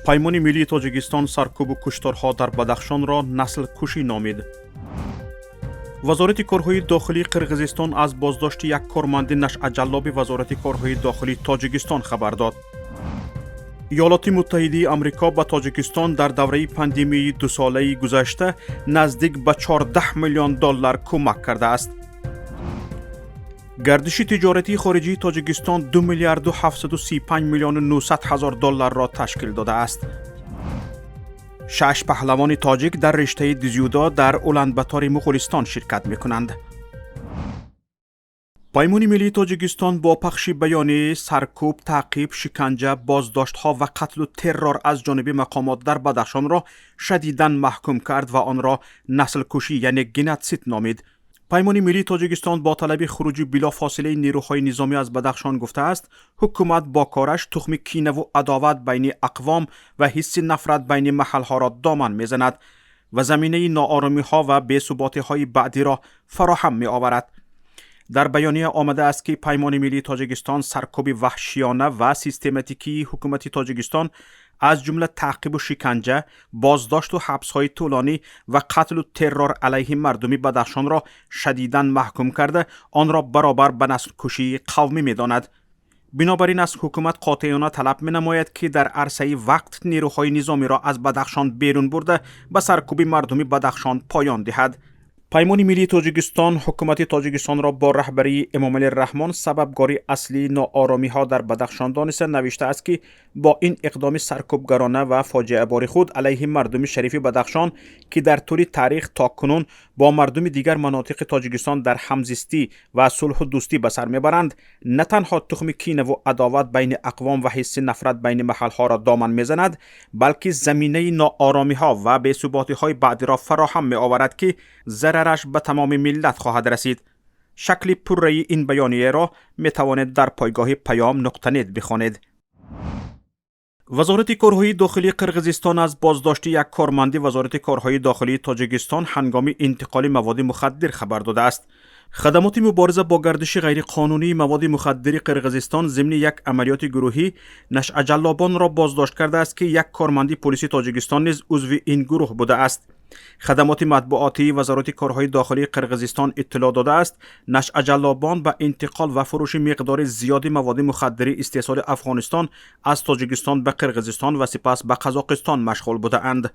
Паймони миллии Тоҷикистон саркӯбу кушторҳо дар Бадахшонро наслкушӣ номид. Вазорати корҳои дохилии Қирғизистон аз боздошти як корманди нашъаҷаллоби Вазорати корҳои дохилии Тоҷикистон хабар дод. Иёлоти Муттаҳидии Амрико ба Тоҷикистон дар давраи пандемияи дусолаи гузашта наздик ба 14 миллион доллар кӯмак кардааст. Гардиши тиҷоратии хориҷии Тоҷикистон 2 миллиарду 735 миллиону 900 ҳазор долларро ташкил додааст. Шаш паҳлавони тоҷик дар риштаи дзюдо дар Уланбатори Муғулистон ширкат мекунанд. Паймони миллии Тоҷикистон бо пахши баёние саркӯб, таъқиб, шиканҷа, боздоштҳо ва қатлу террор аз ҷониби мақомот дар Бадахшонро шадидан маҳкум кард ва онро наслкушӣ, яъне геноцид номид. Паймони миллии Тоҷикистон бо талаби хуруҷи билофосилаи нерӯҳои низомӣ аз Бадахшон гуфтааст, ҳукумат бо кораш тухми кинаву адоват байни ақвом ва ҳисси нафрат байни маҳалҳоро доман мезанад ва заминаи нооромиҳо ва бесуботиҳои баъдиро фароҳам меоварад. Дар баёния омадааст, ки Паймони миллии Тоҷикистон саркӯби ваҳшиёна ва систематикии ҳукумати Тоҷикистон, аз ҷумла таъқибу шиканҷа, боздошту ҳабсҳои тӯлонӣ ва қатлу террор алайҳи мардуми Бадахшонро шадидан маҳкум карда, онро баробар ба наслкушии қавмӣ медонад. Бинобар ин, аз ҳукумат қотеона талаб менамояд, ки дар арсаи вақт нерӯҳои низомиро аз Бадахшон берун бурда, ба саркӯби мардуми Бадахшон поён диҳад. Паймони миллии Тоҷикистон ҳукумати Тоҷикистонро бо раҳбарии Эмомалӣ Раҳмон сабабгори аслии нооромиҳо дар Бадахшон дониста, навиштааст, ки бо ин иқдоми саркӯбгарона ва фоҷиабори худ алайҳи мардуми шарифи Бадахшон, ки дар тӯли таърих то кунун бо мардуми дигар манотиқи Тоҷикистон дар ҳамзистӣ ва сулҳу дӯстӣ ба сар мебаранд, на танҳо тухми кинаву адоват байни ақвом ва ҳисси нафрат байни маҳалҳоро доман мезанад, балки заминаи нооромиҳо ва бесуботиҳои баъдиро фароҳам меоварад, ки зарараш ба тамоми миллат хоҳад расид. Шакли пурраи ин баёнияро метавонед дар пойгоҳи паём.нет бихонед. Вазорати корҳои дохилии Қирғизистон аз боздошти як корманди Вазорати корҳои дохилии Тоҷикистон ҳангоми интиқоли маводи мухаддир хабар додааст. Хадамоти мубориза бо гардиши ғайриқонунии маводи мухаддири Қирғизистон зимни як амалиёти гурӯҳӣ нашъаҷаллобонро боздошт кардааст, ки як корманди полиси Тоҷикистон низ узви ин гурӯҳ будааст. Хадамоти матбуотии Вазорати корҳои дохилии Қирғизистон иттилоъ додааст, нашъаҷаллобон ба интиқол ва фурӯши миқдори зиёди маводи мухаддири истеҳсоли Афғонистон аз Тоҷикистон ба Қирғизистон ва сипас ба Қазоқистон машғул будаанд.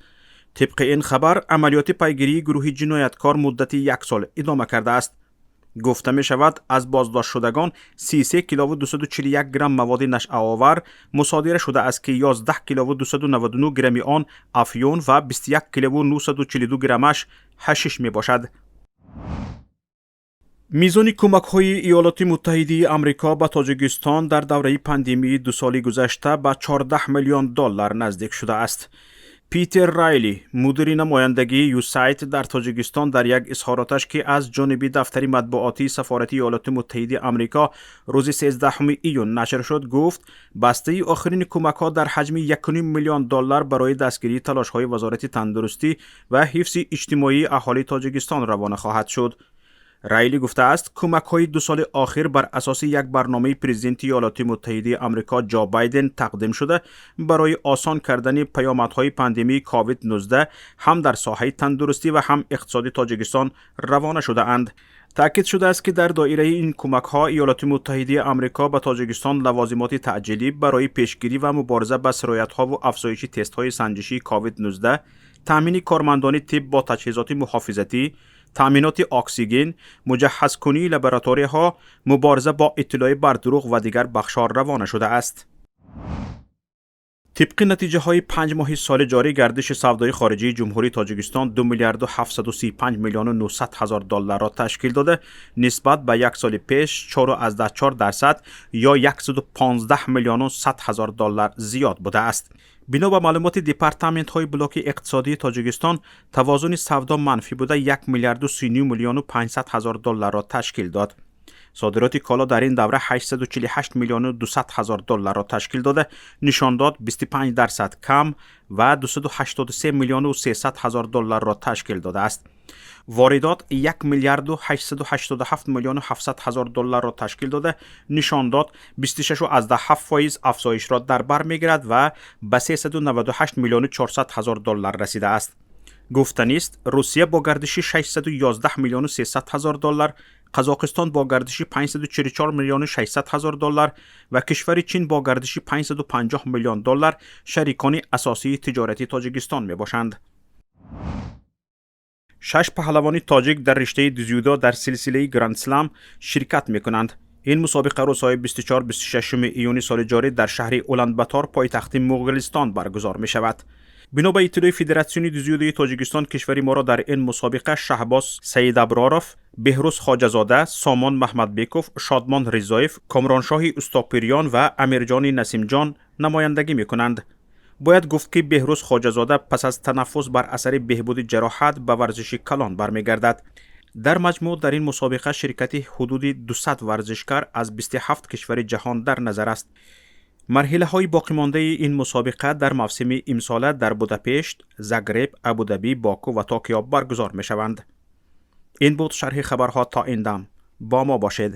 Тибқи ин хабар, амалиёти пайгирии гурӯҳи ҷинояткор муддати як сол идома кардааст. Гуфта мешавад, аз боздоштшудагон 33 килову 241 грамм маводи нашъаовар мусодира шудааст, ки 11 килову 299 грамми он афюн ва 21 килову 942 граммаш ҳашиш мебошад. Мизони кӯмакҳои Иёлоти Муттаҳидии Амрико ба Тоҷикистон дар давраи пандемияи дусоли гузашта ба 14 миллион доллар наздик шудааст. Питер Райли, мудири намояндагии ЮСАЙД дар Тоҷикистон, дар як изҳороташ, ки аз ҷониби дафтари матбуотии сафорати Иёлоти Муттаҳиди Амрико рӯзи 13 июн нашр шуд, гуфт, бастаи охирини кӯмакҳо дар ҳаҷми 1 миллион доллар барои дастгирии талошҳои Вазорати тандурустӣ ва ҳифзи иҷтимоии аҳолии Тоҷикистон равона хоҳад шуд. Райли гуфтааст, кӯмакҳои 2 соли охир бар асоси як барномаи президенти Иёлоти Муттаҳидаи Амрико Ҷо Байден тақдим шуда, барои осон кардани паёмадҳои пандемияи COVID-19 ҳам дар соҳаи тандурустӣ ва ҳам иқтисоди Тоҷикистон равона шудаанд. Таъкид шудааст, ки дар доираи ин кӯмакҳо Иёлоти Муттаҳидаи Амрико ба Тоҷикистон лавозимоти таъҷилӣ барои пешгирӣ ва мубориза ба сироятҳову афзоиши тестҳои санҷишии COVID-19, таъмини кормандони тиб бо таҷҳизоти муҳофизатӣ, таъминоти оксиген, муҷаҳҳазкунии лабораторияҳо, мубориза бо иттилои бардурӯғ ва дигар бахшҳо равона шудааст. Тибқи натиҷаҳои 5 моҳи соли ҷорӣ, гардиши савдои хориҷии Ҷумҳурии Тоҷикистон 2 миллиарду 735 миллиону 900 ҳазор долларро ташкил дода, нисбат ба як соли пеш 4,4% ё 115 миллиону 100 ҳазор доллар зиёд будааст. Бино ба маълумоти департаментҳои блоки иқтисодии Тоҷикистон, тавозуни савдо манфӣ буда, 1 миллиарду 39 миллиону 500 ҳазор долларро ташкил дод. Содироти коло дар ин давра 848 миллиону 200 ҳазор долларро ташкил дода, нишондод 25% кам ва 283 миллиону 300 ҳазор долларро ташкил додааст. Воридот 1 миллиарду 887 миллиону 700 ҳазор долларро ташкил дода, нишондод 26,7% афзоишро дар бар мегирад ва ба 398 миллиону 400 ҳазор доллар расидааст. Гуфтанист, Русия бо гардиши 611 миллиону 300 ҳазор доллар, Қазоқистон бо гардиши 544 миллиону 600 ҳазор доллар ва кишвари Чин бо гардиши 550 миллион доллар шарикони асосии тиҷорати Тоҷикистон мебошанд. Шаш паҳлавони тоҷик дар риштаи дзюдо дар силсилаи Грандслам ширкат мекунанд. Ин мусобиқа рӯзҳои 24-26 июни соли ҷорӣ дар шаҳри Уланбатор, пойтахти Муғулистон, баргузор мешавад. Бино ба иттилои Федератсиони дзюдои Тоҷикистон, кишвари моро дар ин мусобиқа Шаҳбоз Саидаброров, Беҳрӯз Хоҷазода, Сомон Маҳмадбеков, Шодмон Ризоев, Комроншоҳи Устопирён ва Амирҷони Насимҷон намояндагӣ мекунанд. Бояд гуфт, ки Беҳрӯз Хоҷазода пас аз танаффус бар асари беҳбуди ҷароҳат ба варзиши калон бармегардад. Дар маҷмӯъ дар ин мусобиқа ширкати ҳудуди 200 варзишкар аз 27 кишвари ҷаҳон дар назар аст. Марҳилаҳои боқимондаи ин мусобиқа дар мавсими имсола дар Будапешт, Загреб, Абудабӣ, Боку ва Токио баргузор мешаванд. Ин буд шарҳи хабарҳо то ин дам. Бо мо бошед.